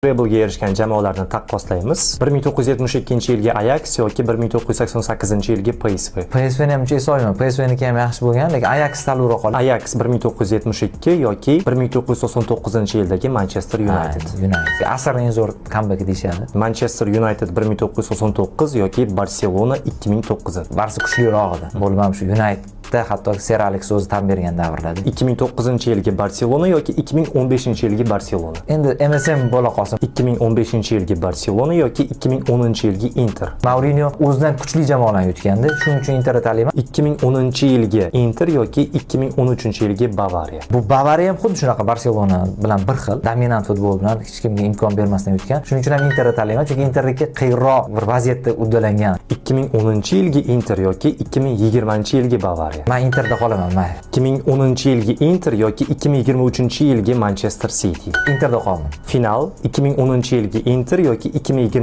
Treblega erishgan jamoalarni taqqoslaymiz. 1972-yilgi Ajax yoki 1988-yilgi PSV. PSVni ham uncha eslolmayman. PSVniki ham yaxshi bo'lgan, lekin Ajax salura qoldi. Ajax 1972 yoki 1999-yildagi Manchester United. United. Asrning eng zo'r comeback deyishadi. Manchester United 1999 yoki Barcelona 2009. Barsa kuchliroq edi. Bo'lmam shu Unitedda hatto Ser Alex o'zi tan bergan davrlarda. 2009-yilgi Barcelona yoki 2015-yilgi Barcelona. Endi MSN bo'la qolsin. 2015-yilgi Barcelona yoki 2010-yilgi Inter. Mourinho o'zidan kuchli jamoalarni yutgandi. Shuning uchun Interni tanlayman. 2010-yilgi Inter yoki 2013-yilgi Bavariya. Bu Bavariya ham xuddi shunaqa Barselona bilan bir xil dominant futbol bilan hech kimga imkon bermasdan yutgan. Shuning uchun ham Interni tanlayman, chunki Interniki qiyinroq bir vaziyatda uddalangan. 2010-yilgi Inter yoki 2020-yilgi Bavariya. Men Interda qolaman, mayli. 2010-yilgi Inter yoki 2023-yilgi Manchester City. Interda qoldim. Final: 2010-yilgi Inter yoki 2020